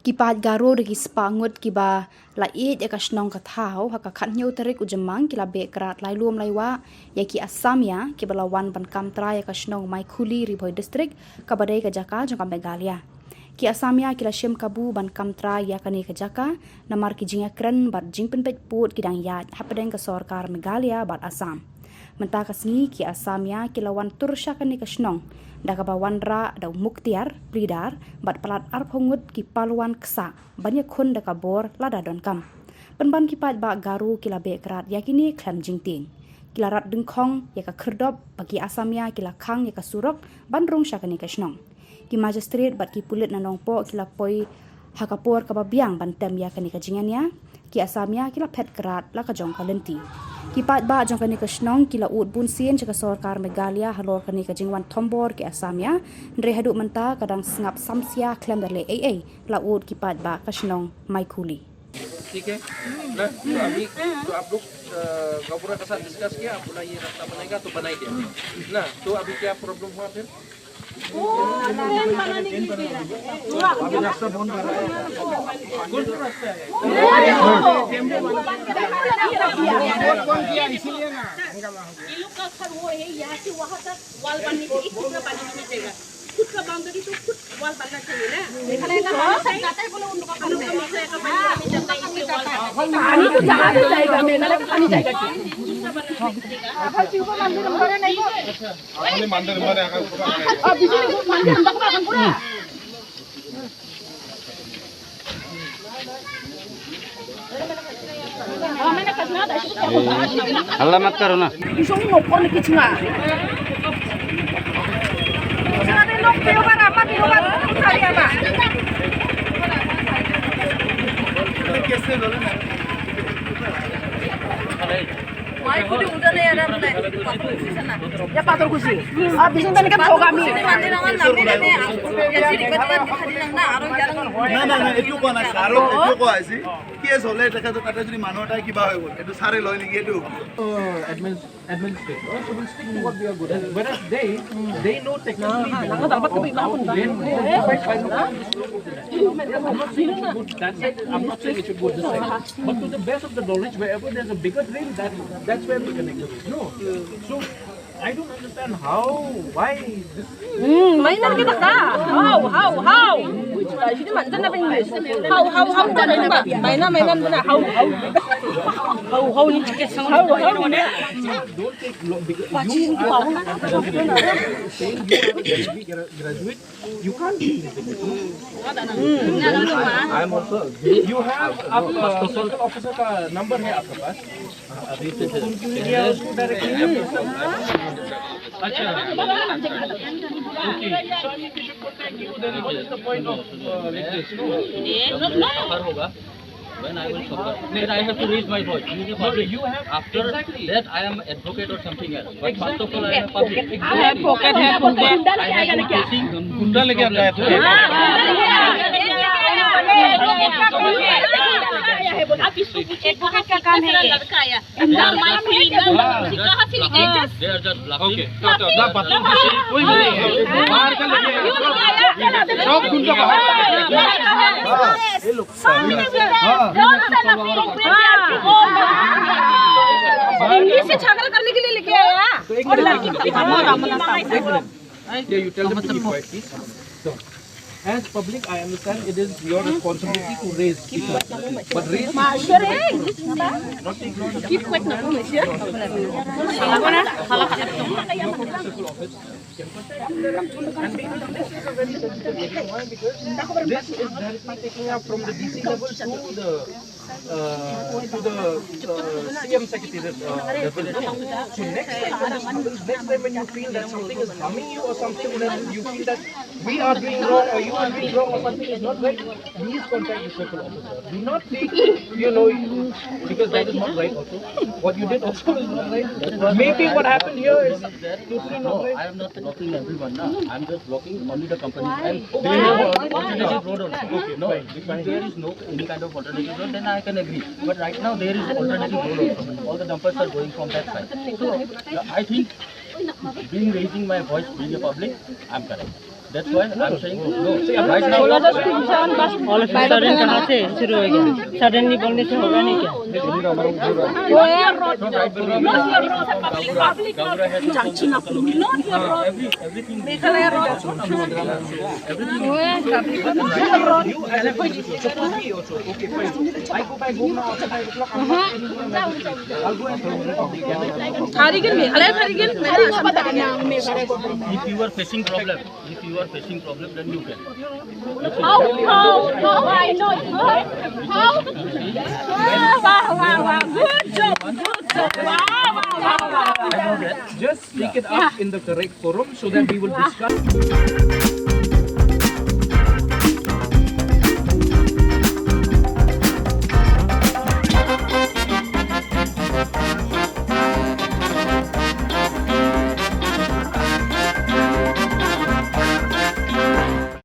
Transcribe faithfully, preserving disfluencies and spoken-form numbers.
Ki paid Garo da ki spah ngut kiba la ïeit ïa ka shnong Ka Thaw ha ka khathynñiew tarik u Jymmang ki la beh krad lai lum lai wah ïa ki Assamia kiba la wan ban kam trai ïa ka shnong Maikhuli, Ri Bhoi District, kaba dei ka jaka jong ka Meghalaya. Ki Assamia ki la shim kabu ban kam trai ïa kane ka jaka namar ki jingïakren bad jingpynpeit pud ki dang ïaid hapdeng ka sorkar Meghalaya bad Assam. Mynta ka sngi ki Assamia ki la wan tur sha kane ka shnong da kaba wanrah da u Muktiar, Pridar, bad palat arphew ngut ki palwan ksah ban ïakhun da ka bor lada donkam. Pynban ki paidbah Garo ki la beh krad ïa kine khlem jingtieng. Ki la rat dyngkhong ïa ka khyrdop ba ki Assamia ki la khang ïa ka surok ban rung sha kane ka shnong. Ki magistrate bad ki pulit na Nongpoh ki la poi ha ka por kaba biang ban tem ïa kane ka jingania. Ki Assamia ki la phet krad la ka jong ka lynti. Ki paidbah jong kane ka shnong ki la ud bunsien sha ka sorkar Meghalaya halor kane ka jingwan thombor ki Assamia. Hynrei haduh mynta ka dang sngap samsia khlem da leh ei ei, la ud ki paidbah ka shnong Maikhuli. ठीक है ना? तो अभी तो आप लोग, अ, गांव बूढ़ा के साथ डिस्कस किया, आप बोला ये रास्ता बनेगा तो बनाई दिया ना। तो अभी क्या प्रॉब्लम हुआ फिर? वो ट्रेन बनाने के लिए अभी रास्ता बंद कर रहा है। कौन सा रास्ता है? ये लोग का घर वो है, यहाँ से वहाँ तक वॉल बनने के लिए खुद का पानी नहीं मिलेगा। खुद का बाउंड्री तो खुद वॉल बनना चाहिए ना। এখানে একটা মানুষ যাতায়াত বলে অন্য কথা। हम लोग का मसला का पानी नहीं जाता है, इसलिए वॉल बनना चाहिए। पानी तो जहाँ भी जाएगा, मेरे को पानी जाएगा। अब हम शिव को मंदिर में नहीं। अब बिजली को मंदिर में पूरा। हल्ला मत करो ना। Ya pator kusi. Ah, bising tani kan thoga mi. না না না, এইটো কোৱা নাই ছাৰক, এইটো কোৱা হৈছে। কেছ হ'লে তেখেতৰ তাতে যদি মানুহ এটাই কিবা হৈ গ'ল, এইটো ছাৰে লয় নেকি এইটো? Administrator, so we'll stick to what we are good at. Whereas they, they know technically, they know how to, they know how to find. I'm not saying it should go good that side. I'm not saying it should go this side. But to the best of the knowledge, wherever there's a bigger drain, that, that's where we connect the road. No. So I don't understand how, why this. Hmm, mainan kita ka. How, how, how? Sini man, sana pa English. How, how, how? Mainan, mainan, mainan, how, how? How, how? How, how? Don't take long because you are saying you are a graduate. You can't do anything. I am also. You have a circle officer ka number hai aapke paas? अभी तो उनके लिए उसको डायरेक्टली नहीं। अच्छा। Okay. So I mean, we should contact you then. What is the point of, uh, like this? No. सफर होगा। When I will suffer, then I have to raise my voice. मुझे पब्लिक। You have, after that I am advocate or something else. But first of all, I am a public. Advocate है, advocate। गुंडा लेके आता है तो। आप इसको पूछिए, कहाँ से इतना सारा लड़का आया? इंदौर मालूम है क्या? कहाँ से लेके आया? They are just bluffing. Okay. कोई बात नहीं। बाहर का लेके। सब गुंडा बाहर। इंग्लिश से झगड़ा करने के लिए लेके आया। और लड़की को दिखा। Yeah, you tell them to keep quiet, please. So, as public, I understand it is your responsibility to raise issues. But raise issues. Keep quiet, ना, तुम ऐसे। This is directly taking up from the D C level to the, uh, to the, uh, C M secretariat, uh, level. So next time when this happens, next time when you feel that something is harming you or something, when you feel that we are doing wrong or you are doing wrong or something is not right, please contact the circle officer. Do not take, you know, because that is not right also. What you did also is not right. Maybe what happened here is totally not right. No, I am not blocking everyone now. I am just blocking only the company. And they have alternative road also. Okay, no, if there is no any kind of alternative road, then I can agree. But right now there is alternative road also. All the dumpers are going from that side. So, I think being raising my voice, being a public, I am correct. That's why I'm saying no. Right now, all of a sudden कहाँ से शुरू हो गया? Suddenly बोलने से होगा नहीं क्या? Every, everything. If you are facing problem, if you are facing problem, then you can. How? How? How? I know. How? Wow, wow, wow, wow. Good job. Good job. Wow, wow, wow, wow. Just take it up in the correct forum so that we will discuss.